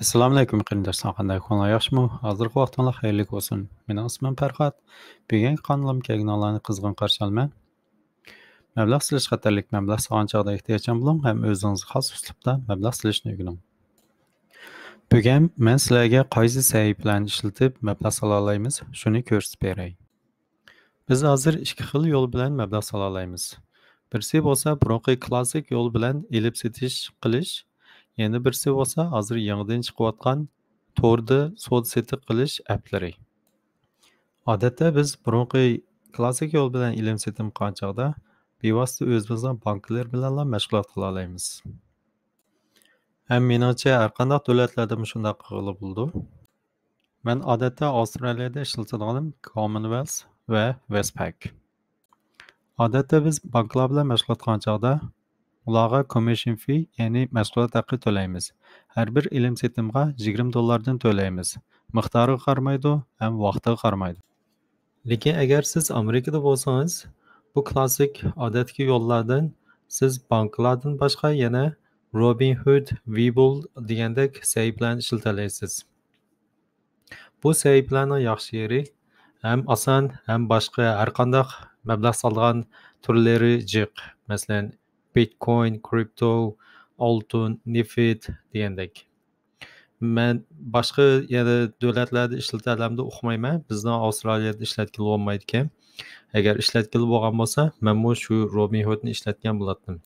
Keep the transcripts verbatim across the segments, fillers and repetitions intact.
ئەسسالامۇئەلەيكۇم قېرىنداشلار، قانداق ئەھۋالىڭلار، ياخشىمۇ؟ ھازىرقى ۋاقتىڭلار خەيرلىك بولسۇن. مېنىڭ ئىسمىم پەرھات. بۈگۈنكى قانىلىمغا كەلگىنىڭلارنى قىزغىن قارشى ئالىمەن. مەبلەغ سېلىش خەتەرلىك، مەبلەغ سالغان چاغدا ئېھتىياتچان بولۇڭ ھەم ئۆزىڭىزگە خاس ئۇسلۇبتا مەبلەغ سېلىشنى ئۆگىنىڭ. بۈگۈن مەن سىلەرگە قايسى سەھىپىلەرنى ئىشلىتىپ مەبلەغ سالالايمىز، شۇنى كۆرسىتىپ بېرەي. بىز ھازىر ئىككى خىل يول بىلەن مەبلەغ سالالايمىز. بىرسى بولسا بۇرۇنقى كلاسسىك يول بىلەن ئېلىپ سېتىش قىلىش، يەنە بىرسى بولسا ھازىر يېڭىدىن چىقىۋاتقان توردا سودا سېتىق قىلىش ئەپلىرى. ئادەتتە بىز بۇرۇنقى كلاسسىك يول بىلەن ئېلىم سېتىم قىلغان چاغدا بىۋاسىتە ئۆزىمىزنىڭ بانكىلىرى بىلەنلا مەشغۇلات قىلالايمىز. ھەم مېنىڭچە ھەرقانداق دۆلەتلەردە مۇشۇنداق قىلغىلى بولىدۇ. مەن ئادەتتە ئاۋسترالىيەدە ئىشلىتىدىغىنىم كوممونۋېلس ۋە ۋېستپەك. ئادەتتە بىز بانكىلار بىلەن مەشغۇلات قىلغان چاغدا ئۇلارغا كومىشن فى، يەنى مەشغۇلات ھەققى تۆلەيمىز. ھەر بىر ئېلىم سېتىمغا يىگىرمە دوللاردىن تۆلەيمىز. مىقدارىغا قارىمايدۇ ھەم ۋاقتىغا قارىمايدۇ. لېكىن ئەگەر سىز ئامېرىكىدا بولسىڭىز، بۇ كلاسسىك ئادەتتىكى يوللاردىن سىز بانكىلاردىن باشقا يەنە روبىنھۇد، ۋىبۇل دېگەندەك سەھىپىلەرنى ئىشلىتەلەيسىز. بۇ سەھىپىلەرنىڭ ياخشى يېرى ھەم ئاسان، ھەم باشقا ھەرقانداق مەبلەغ سالىدىغان تۈرلىرى جىق. مەسىلەن، بىتكوين، كرىپتو، ئالتۇن، نېفىت دېگەندەك. مەن باشقا يەنە دۆلەتلەردە ئىشلىتەلەمدۇ ئۇقمايمەن. بىزنىڭ ئاۋسترالىيەدە ئىشلەتكىلى بولمايدىكەن. ئەگەر ئىشلەتكىلى بولغان بولسا، مەنمۇ شۇ روبىنھۇدنى ئىشلەتكەن بولاتتىم.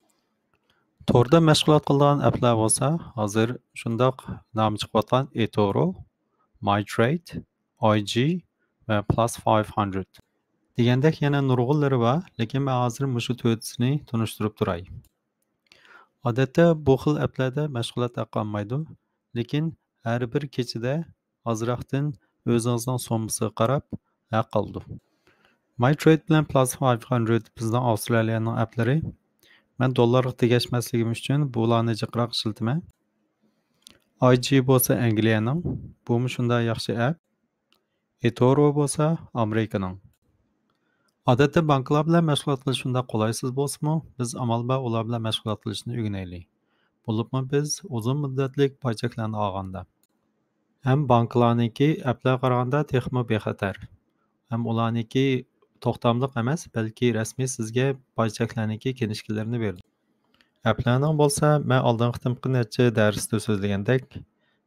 توردا مەشغۇلات قىلىدىغان ئەپلەر بولسا، ھازىر شۇنداق نامى چىقىۋاتقان ئېتورو، ماي ترېيد، ئاي جى ۋە پلەس فايىف ھەندرېد دېگەندەك يەنە نۇرغۇنلىرى بار، لېكىن مەن ھازىر مۇشۇ تۆتىسىنى تونۇشتۇرۇپ تۇراي. ئادەتتە بۇ خىل ئەپلەردە مەشغۇلات ھەققى ئالمايدۇ، لېكىن ھەر بىر كېچىدە ئازراقتىن ئۆزىڭىزنىڭ سوممىسىغا قاراپ ھەق ئالىدۇ. ماي ترېيد بىلەن پلەس فايىف ھەندرېد بىزنىڭ ئاۋسترالىيەنىڭ ئەپلىرى. مەن دوللارغا تېگەشمەسلىكىم ئۈچۈن بۇلارنى جىقراق ئىشلىتىمەن. ئاي جى بولسا ئەنگلىيەنىڭ، بۇمۇ شۇنداق ياخشى ئەپ. ئېتورو بولسا ئامېرىكىنىڭ. ئادەتتە بانكىلار بىلەن مەشغۇلات قىلىش شۇنداق قولايسىز بولسىمۇ، بىز ئامال بار ئۇلار بىلەن مەشغۇلات قىلىشنى ئۆگىنەيلى. بولۇپمۇ بىز ئۇزۇن مۇددەتلىك باج چەكلەرنى ئالغاندا. ھەم بانكىلارنىڭكى ئەپلەرگە قارىغاندا تېخىمۇ بىخەتەر. ھەم ئۇلارنىڭكى توختاملىق ئەمەس، بەلكى رەسمىي سىزگە باج چەكلەرنىڭكى كىنىشكىلىرىنى بېرىدۇ. ئەپلەرنىڭ بولسا مەن ئالدىنقى قېتىمقى نەچچە دەرستە سۆزلىگەندەك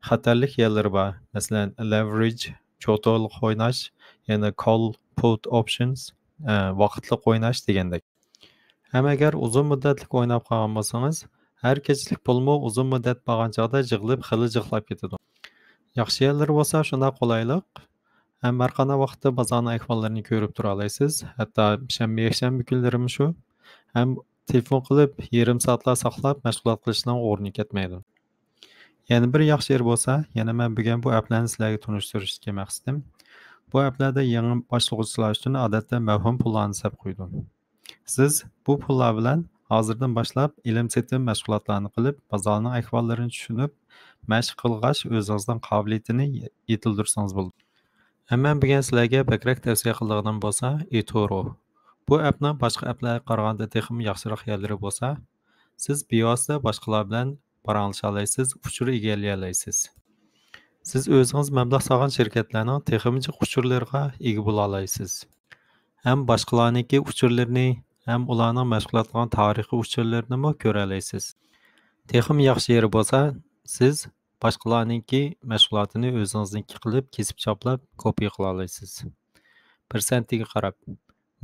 خەتەرلىك يەرلىرى بار. مەسىلەن، لېۋېرېج، چوتۇرلۇق ئويناش، يەنە كول پۇت ئوپشنز، ئە، ۋاقىتلىق ئويناش دېگەندەك. ھەم ئەگەر ئۇزۇن مۇددەتلىك ئويناپ قالغان بولسىڭىز، ھەر كېچىلىك پۇلمۇ ئۇزۇن مۇددەت بارغان چاغدا يىغىلىپ خېلى جىقلاپ كېتىدۇ. ياخشى يەرلىرى بولسا شۇنداق قولايلىق. ھەم ھەر قانداق ۋاقىتتا بازارنىڭ ئەھۋاللىرىنى كۆرۈپ تۇرالايسىز. ھەتتا شەنبە، يەكشەنبە كۈنلىرىمۇ شۇ. ھەم تېلېفون قىلىپ يېرىم سائەتلەر ساقلاپ مەشغۇلات قىلىشنىڭ ئورنى كەتمەيدۇ. يەنە بىر ياخشى يېرى بولسا، يەنە مەن بۈگۈن بۇ ئەپلەرنى سىلەرگە تونۇشتۇرۇشتىكى مەقسىتىم، بۇ ئەپلەردە يېڭى باشلىغۇچىلار ئۈچۈن ئادەتتە مەۋھۇم پۇللارنى سەپ قويىدۇ. سىز بۇ پۇللار بىلەن ھازىردىن باشلاپ ئېلىم سېتىم مەشغۇلاتلارنى قىلىپ، بازارنىڭ ئەھۋاللىرىنى چۈشىنىپ، مەشىق قىلغاچ ئۆزىڭىزنىڭ قابىلىيىتىنى يېتىلدۈرسىڭىز بولىدۇ. ھەم مەن بۈگۈن سىلەرگە بەكرەك تەۋسىيە قىلىدىغىنىم بولسا ئېتورو. بۇ ئەپنىڭ باشقا ئەپلەرگە قارىغاندا تېخىمۇ ياخشىراق يەرلىرى بولسا، سىز بىۋاسىتە باشقىلار بىلەن پاراڭلىشالايسىز، ئۇچۇر ئىگىلىيەلەيسىز. سىز ئۆزىڭىز مەبلەغ سالغان شىركەتلەرنىڭ تېخىمۇ جىق ئۇچۇرلىرىغا ئىگە بولالايسىز. ھەم باشقىلارنىڭكى ئۇچۇرلىرىنى، ھەم ئۇلارنىڭ مەشغۇلات قىلغان تارىخىي ئۇچۇرلىرىنىمۇ كۆرەلەيسىز. تېخىمۇ ياخشى يېرى بولسا، سىز باشقىلارنىڭكى مەشغۇلاتىنى ئۆزىڭىزنىڭكى قىلىپ، كېسىپ چاپلاپ، كوپىيە قىلالايسىز. پىرسەنتىگە قاراپ.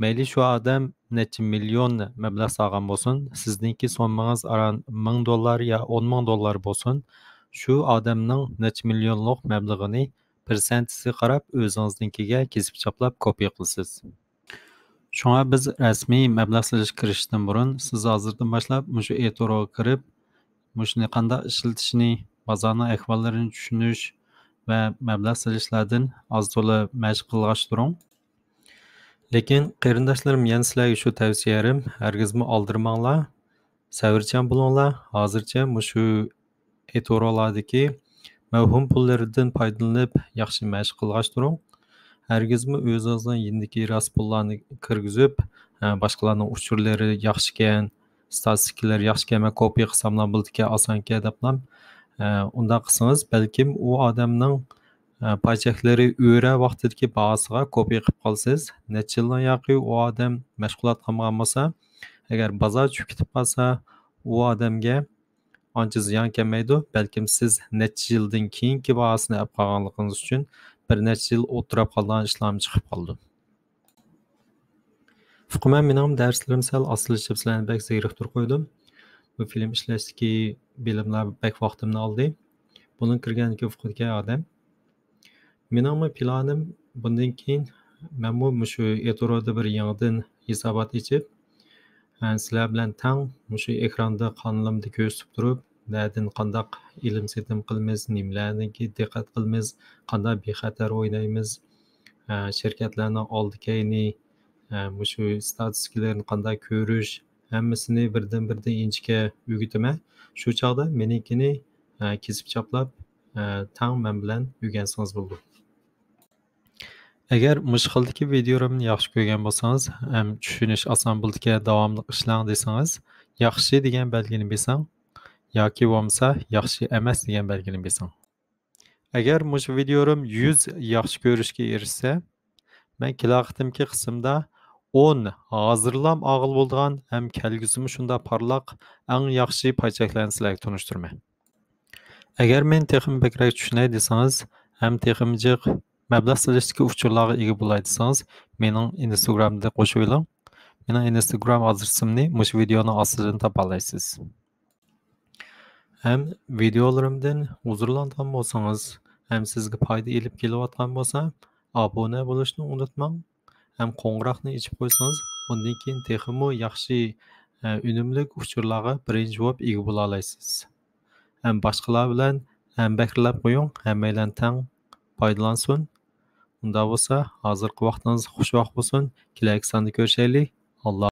مەيلى شۇ ئادەم نەچچە مىليون مەبلەغ سالغان بولسۇن، سىزنىڭكى سوممىڭىز ئاران مىڭ دوللار يا ئون مىڭ دوللار بولسۇن، شۇ ئادەمنىڭ نەچچە مىليونلۇق مەبلىغىنى پىرسەنتىسىگە قاراپ ئۆزىڭىزنىڭكىگە كېسىپ چاپلاپ كوپىيە قىلىسىز. شۇڭا بىز رەسمىي مەبلەغ سېلىشقا كىرىشىشتىن بۇرۇن سىز ھازىردىن باشلاپ مۇشۇ ئېتورغا كىرىپ، مۇشۇنى قانداق ئىشلىتىشنى، بازارنىڭ ئەھۋاللىرىنى چۈشىنىش ۋە مەبلەغ سېلىشلاردىن ئاز تولا مەشىق قىلغاچ تۇرۇڭ. لېكىن قېرىنداشلىرىم، يەنە سىلەرگە شۇ تەۋسىيەم، ھەرگىزمۇ ئالدىرىماڭلار، سەۋرچان بولۇڭلار. ھازىرچە مۇشۇ ئېتورلاردىكى مەۋھۇم پۇللىرىدىن پايدىلىنىپ ياخشى مەشىق قىلغاچ تۇرۇڭ. ھەرگىزمۇ ئۆزىڭىزنىڭ يېنىدىكى راست پۇللارنى كىرگۈزۈپ، ھە، باشقىلارنىڭ ئۇچۇرلىرى ياخشىكەن، ستاتىستىكىلىرى ياخشىكەن، مەن كوپىي قىلساملا بولىدىكەن، ئاسانكەن دەپلا، ئە، ئۇنداق قىلسىڭىز، بەلكىم ئۇ ئادەمنىڭ، ئە، پاي چەكلىرى ئۆرە ۋاقتىدىكى باھاسىغا كوپىيە قىلىپ قالىسىز. نەچچە يىلدىن ياقى ئۇ ئادەم مەشغۇلات قىلمىغان بولسا، ئەگەر بازار چۈشۈپ كېتىپ قالسا، ئۇ ئادەمگە ئانچە زىيان كەلمەيدۇ، بەلكىم سىز نەچچە يىلدىن كېيىنكى باھاسىنى ئەپ قالغانلىقىڭىز ئۈچۈن بىر نەچچە يىل ئولتۇراپ قالىدىغان ئىشلارمۇ چىقىپ قالىدۇ. ئۇقىمەن، مېنىڭ دەرسلىرىم سەل ئاستىلىشىپ، سىلەرنى بەك زېرىكتۈرۈپ قويدۇم. بۇ فىلىم ئىشلەشتىكى بىلىملەر بەك ۋاقتىمنى ئالدى. بۇنىڭ كىرگەنكى ئۇقىدىكى ئادەم. مېنىڭمۇ پىلانىم بۇندىن كېيىن مەنمۇ مۇشۇ ئېتۇرودا بىر يېڭىدىن ھېسابات ئېچىپ، ھە، سىلەر بىلەن تەڭ مۇشۇ ئېكراندا قانىلىمدا كۆرسىتىپ تۇرۇپ، نەدىن قانداق ئېلىم سېتىم قىلىمىز، نېمىلەرنىڭكى دىققەت قىلىمىز، قانداق بىخەتەر ئوينايمىز، ھە، شىركەتلەرنىڭ ئالدى كەينى، ھە، مۇشۇ ستاتىستىكىلىرىنى قانداق كۆرۈش، ھەممىسىنى بىردىن بىردىن ئىنچىكە ئۆگىتىمەن. شۇ چاغدا مېنىڭكىنى، ھە، كېسىپ چاپلاپ، ھە، تەڭ مەن بىلەن ئۆگەنسىڭىز بولىدۇ. ئەگەر مۇشۇ خىلدىكى ۋىدىيولىرىمنى ياخشى كۆرگەن بولسىڭىز، ھەم چۈشىنىش ئاسان بولىدىكەن، داۋاملىق ئىشلەڭ دېسىڭىز، ياخشى دېگەن بەلگىنى بېسىڭ، ياكى بولمىسا ياخشى ئەمەس دېگەن بەلگىنى بېسىڭ. ئەگەر مۇشۇ ۋىدىيولىرىم يۈز ياخشى كۆرۈشكە ئېرىشسە، مەن كېلەر قېتىمكى قىسىمدا ئون ھازىرلام ئالغىلى بولىدىغان ھەم كەلگۈسىمۇ شۇنداق پارلاق، ئەڭ ياخشى پاي چەكلەرنى سىلەرگە تونۇشتۇرىمەن. ئەگەر مېنى تېخىمۇ بەكرەك چۈشىنەي دېسىڭىز، ھەم تېخىمۇ جىق مەبلەغ سېلىشتىكى ئۇچۇرلارغا ئىگە بولاي دېسىڭىز، مېنىڭ ئىنستاگرامدا قوشۇۋېلىڭ. مېنىڭ ئىنستاگرام ئادرېسىمنى مۇشۇ ۋىدىيونىڭ ئاستىدىن تاپالايسىز. ھەم ۋىدىيولىرىمدىن ھۇزۇرلانغان بولسىڭىز، ھەم سىزگە پايدا ئېلىپ كېلىۋاتقان بولسا، ئابۇنە بولۇشنى ئۇنتۇماڭ. ھەم قوڭغۇراقنى ئېچىپ قويسىڭىز، بۇندىن كېيىن تېخىمۇ ياخشى، ئە، ئۈنۈملۈك ئۇچۇرلارغا بىرىنچى بولۇپ ئىگە بولالايسىز. ھەم باشقىلار بىلەن ھەمبەھىرلەپ قويۇڭ، ھەممەيلەن تەڭ پايدىلانسۇن. ئۇنداق بولسا، ھازىرقى ۋاقتىڭىز خۇش ۋاقىت بولسۇن. كېلەركى ساندا كۆرۈشەيلى. ئاللا.